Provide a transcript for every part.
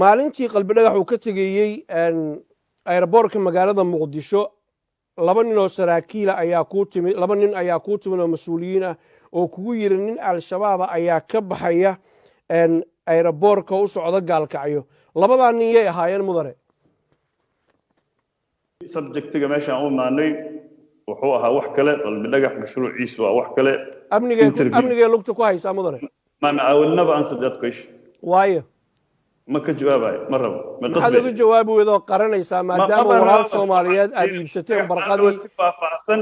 Maalintii Qalbi Dhagax uu ka tegayey airboortka magaalada Muqdisho, laba nin oo saraakiila ayaa kuu timid, laba nin ayaa kuu timid oo mas-uuliyiin ah oo kugu yiri nin Al-Shabaaba ayaa ka baxaya airboortka u socda Gaalkacyo. Labadaa nin yay ahaayeen, mudane? Subjectiga meeshaan u imaanay wuxuu ahaa wax kale. Qalbi Dhagax mashruuciisu waa wax kale. Amnigay amnigay lugta ku haysaa, mudane. Man, I will never answer that question. Waayo? Ma ka jawaabayo, ma rabo. Ma Maxaad uga jawaabi weyda oo qaranaysaa, maadaama walaal Soomaaliyeed aad iibsateen barqadii? Si faahfaahsan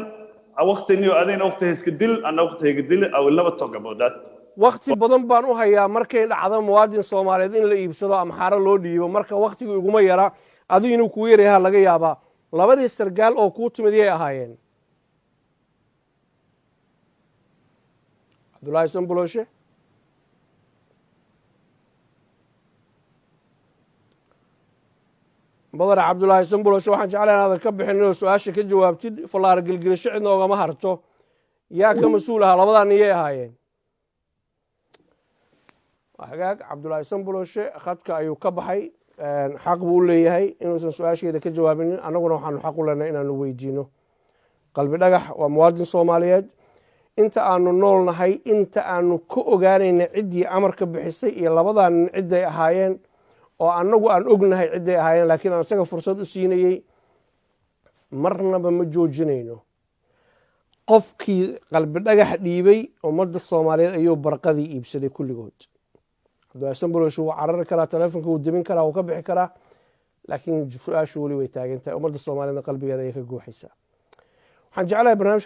waqtiniyo adayna waqti hayska dil, anna waqti hayga dil. I will never talk about that. Wakti badan baan u hayaa. Markay dhacdo muwaadin Soomaaliyeed in la iibsado, Amxaaro loo dhiibo, marka waktigu iguma yara, adigu inuu kugu yaryahaa laga yaabaa. Labadii sargaal oo kuu timid yay ahaayeen, Cabdullaahi Sanbuloshe? Mudane Cabdullaahi Sanbuloshe, waxaan jeclahay inaadan ka bixin inoo su-aasha ka jawaabtid. Fallaar gelgelisho cidna ogama harto. Yaa ka mas-uul ahaa? Labadaa nin yay ahaayeen? Hagaag, Cabdullaahi Sanbuloshe khadka ayuu ka baxay. Xaq buu u leeyahay inuusan su-aasheeda ka jawaabinin, annaguna waxaanu xaq u leenahay inaanu weydiino. Qalbi Dhagax waa muwaadin Soomaaliyeed. Inta aanu nool nahay, inta aanu ka ogaanayna ciddii amarka bixisay iyo labadaa nin cidday ahaayeen, oo annagu aan ognahay cidday ahaayeen, laakiin aan isaga fursad u siinayey, marnaba ma joojinayno. Qofkii Qalbi Dhagax dhiibay ummadda Soomaaliyeed ayuu barqadii iibsaday kulligood. Cabdullahi Sanbuloshe wuu carari karaa, telefonka wuu demin karaa, wuu ka bixi karaa, laakiin su-aashu weli way taagan tahay. Ummadda Soomaaliyedna qalbigeeda ayay ka guuxaysaa. Waxaan jeclahay barnaamijka.